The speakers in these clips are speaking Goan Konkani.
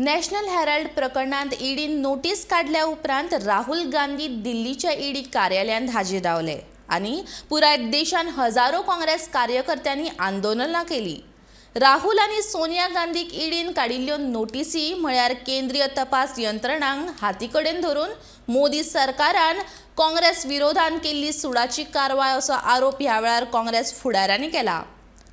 नॅशनल हेराल्ड प्रकरणांत ईडीन नोटीस काडल्या उपरांत राहुल गांधी दिल्लीच्या ईडी कार्यालयांत हाजीर रावले आनी पुराय देशान हजारो काँग्रेस कार्यकर्त्यांनी आंदोलनां केली. राहुल आनी सोनिया गांधीक ईडीन काडिल्ल्यो नोटीसी म्हळ्यार केंद्रीय तपास यंत्रणांक हाती कडेन धरून मोदी सरकारान काँग्रेस विरोधान केल्ली सुडाची कारवाय असो आरोप ह्या वेळार काँग्रेस फुडाऱ्यांनी केला.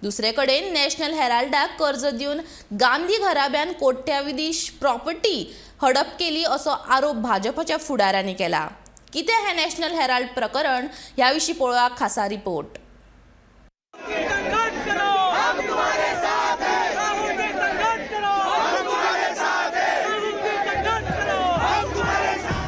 दुसरे कडेन नॅशनल हेराल्डाक कर्ज दिवन गांधी घराब्यान कोट्यावधी प्रॉपर्टी हडप केली असो आरोप भाजपाच्या फुडाऱ्यांनी केला. कितें हें नॅशनल हेराल्ड प्रकरण ह्या विशीं पळोवया खासा रिपोर्ट. संघर्ष करो, हम तुम्हारे साथ हैं। राहुल जी संघर्ष करो, हम तुम्हारे साथ हैं। राहुल जी संघर्ष करो, हम तुम्हारे साथ।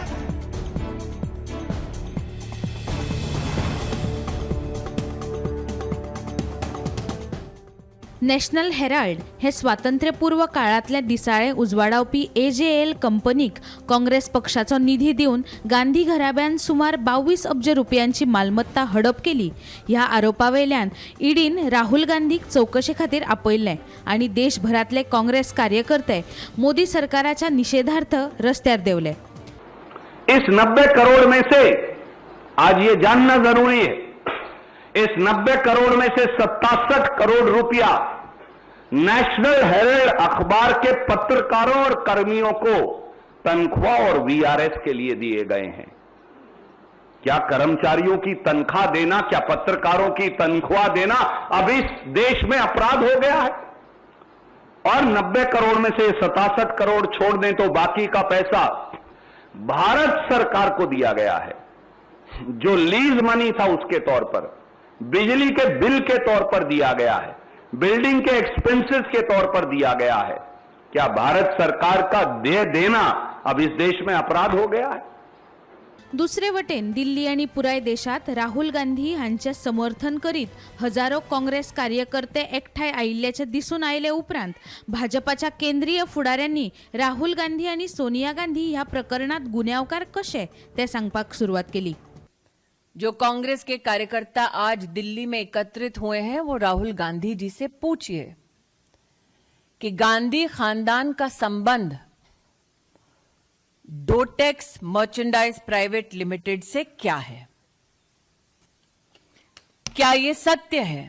नॅशनल हेराल्ड हे स्वातंत्र्यपूर्व काळांतलें दिसाळें उजवाडावपी एजेएल कंपनीक काँग्रेस पक्षाचो निधी दिवन गांधी घराब्यान सुमार 22 अब्ज रुपयांची मालमत्ता हडप केली ह्या आरोपा वयल्यान ईडीन राहुल गांधीक चवकशे खातीर आपयल्लें आनी देशभरांतले काँग्रेस कार्यकर्ते मोदी सरकाराच्या निशेधार्थ रस्त्यार देंवले. इस 90 करोड़ में से, आज ये जानना जरूरी है, इस 90 करोड़ में से 67 करोड़ रुपया नेशनल हेरल्ड अखबार के पत्रकारों और कर्मियों को तनख्वाह और वीआरएस के लिए दिए गए हैं। क्या कर्मचारियों की तनख्वाह देना, क्या पत्रकारों की तनख्वाह देना अब इस देश में अपराध हो गया है? और 90 करोड़ में से 67 करोड़ छोड़ दें तो बाकी का पैसा भारत सरकार को दिया गया है, जो लीज मनी था उसके तौर पर, बिजली के बिल के तौर पर दिया गया है, बिल्डिंग के एक्सपेंसेस के तौर पर दिया गया है। क्या भारत सरकार का दे देना अब इस देश में अपराध हो गया है? दुसरे वटेन दिल्ली आनी पुराय देशात राहुल गांधी हांचें समर्थन करीत हजारो काँग्रेस कार्यकर्ते एकठांय आयिल्ल्याचें दिसून आयले उपरांत भाजपाच्या केंद्रीय फुडाऱ्यांनी राहुल गांधी आनी सोनिया गांधी ह्या प्रकरणात गुन्यांवकार कशे ते सांगपाक सुरवात केली. जो कांग्रेस के कार्यकर्ता आज दिल्ली में एकत्रित हुए हैं, वो राहुल गांधी जी से पूछिए कि गांधी खानदान का संबंध डोटेक्स मर्चेंडाइज प्राइवेट लिमिटेड से क्या है? क्या यह सत्य है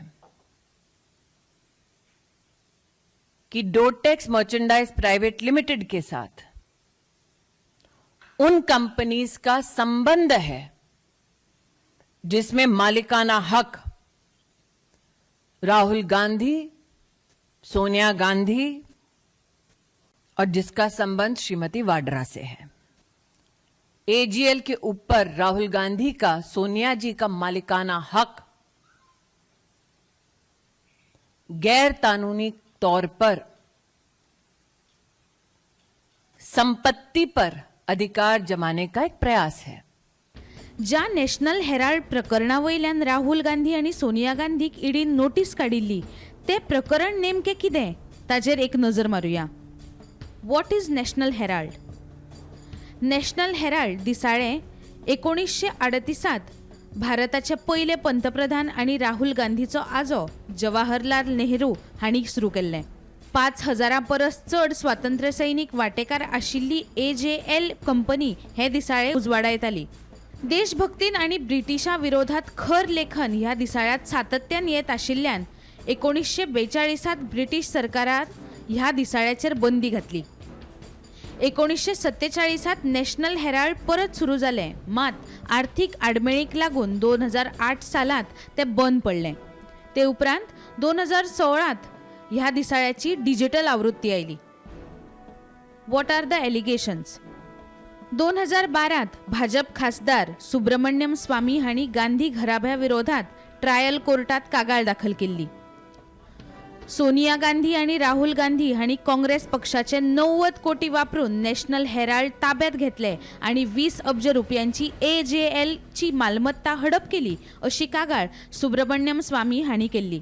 कि डोटेक्स मर्चेंडाइज प्राइवेट लिमिटेड के साथ उन कंपनीज का संबंध है जिसमें मालिकाना हक राहुल गांधी, सोनिया गांधी और जिसका संबंध श्रीमती वाड्रा से है? एजीएल के ऊपर राहुल गांधी का, सोनिया जी का मालिकाना हक गैर कानूनी तौर पर संपत्ति पर अधिकार जमाने का एक प्रयास है। ज्या नॅशनल हेराल्ड प्रकरणा वयल्यान राहुल गांधी आनी सोनिया गांधीक ईडीन नोटीस काडिल्ली तें प्रकरण नेमकें कितें ताजेर एक नजर मारुया. What is National Herald? National Herald दिसाळें 1938त भारताचे पयले पंतप्रधान आनी राहुल गांधीचो आजो जवाहरलाल नेहरू हांणी सुरू केल्लें. 5,000 परस चड स्वातंत्र्य सैनीक वांटेकार आशिल्ली एजेएल कंपनी हें दिसाळें उजवाडायताली. देशभक्तीन आनी ब्रिटिशां विरोधात खर लेखन ह्या दिसाळ्यांत सातत्यान येत आशिल्ल्यान 1942त ब्रिटीश सरकारान ह्या दिसाळ्याचेर बंदी घातली. 1947त नॅशनल हेराल्ड परत सुरू जालें, मात आर्थीक आडमेळीक लागून 2008 सालांत तें बंद पडलें. ते उपरांत 2016त ह्या दिसाळ्याची डिजिटल आवृत्ती आयली. What are the allegations? 2012त भाजप खासदार सुब्रमण्यम स्वामी हांणी गांधी घराब्या विरोधात ट्रायल कोर्टात कागाळ दाखल केल्ली. सोनिया गांधी आनी राहुल गांधी हांणी काँग्रेस पक्षाचे 90 कोटी वापरून नॅशनल हेराल्ड ताब्यात घेतले आनी 20 अब्ज रुपयांची एजेएलची मालमत्ता हडप केली अशी कागाळ सुब्रमण्यम स्वामी हांणी केल्ली.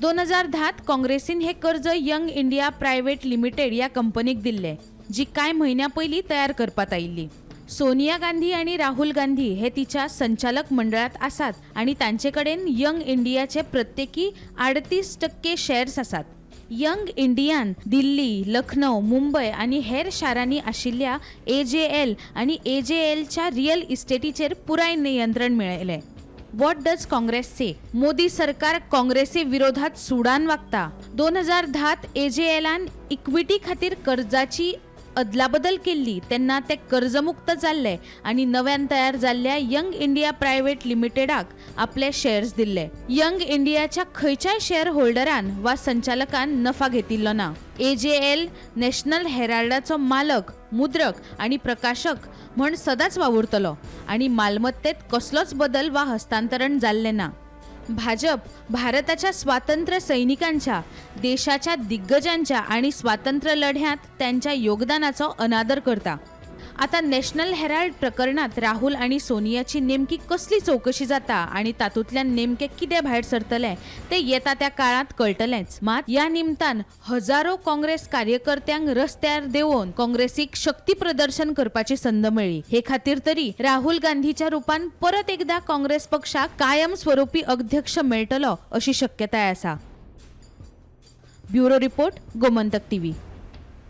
2010त काँग्रेसीन हे कर्ज यंग इंडिया प्रायव्हेट लिमिटेड ह्या कंपनीक दिल्लें, जी कांय म्हयन्यां पयलीं तयार करपात आयिल्ली. सोनिया गांधी आनी राहुल गांधी हे तिच्या संचालक मंडळात आसात आनी तांचे कडेन यंग इंडियाचे प्रत्येकी 38% शेअर्स आसात. यंग इंडियान दिल्ली, लखनौ, मुंबय आनी हेर शारांनी आशिल्ल्या ए जे एल आनी ए जे एलच्या रियल इस्टेटीचेर पुराय नियंत्रण मेळयलें. What does Congress say? Modi सरकार काँग्रेसी विरोधात सुडान वागता. 2010त ए जे एलान इक्विटी खातीर कर्जाची अदलाबदल केल्ली तेन्ना ते कर्जमुक्त जाल्ले आनी नव्यान तयार जाल्ल्या यंग इंडिया प्रायव्हेट लिमिटेडाक आपले शेअर्स दिल्ले. यंग इंडियाच्या खंयच्याय शेअर होल्डरान वा संचालकान नफा घेतिल्लो ना. ए जे एल नॅशनल हेराल्डाचो मालक, मुद्रक आनी प्रकाशक म्हण सदांच वावुरतलो आनी मालमत्तेत कसलोच बदल वा हस्तांतरण जाल्लें ना. भाजप भारताच्या स्वातंत्र्य सैनिकांच्या, देशाच्या दिग्गजांच्या आणि स्वातंत्र्य लढ्यांत त्यांच्या योगदानाचो अनादर करता. आता नॅशनल हेराल्ड प्रकरणात राहुल आनी सोनियाची नेमकी कसली चवकशी जाता आनी तातूंतल्यान नेमकें कितें भायर सरतलें तें येता त्या काळांत कळटलेंच. मात ह्या निमतान हजारो काँग्रेस कार्यकर्त्यांक रस्त्यार देंवोवन काँग्रेसीक शक्ती प्रदर्शन करपाची संद मेळ्ळी. हे खातीर तरी राहुल गांधीच्या रुपान परत एकदा काँग्रेस पक्षाक कायम स्वरुपी अध्यक्ष मेळटलो अशी शक्यताय आसा. Bureau report, Gomantak TV.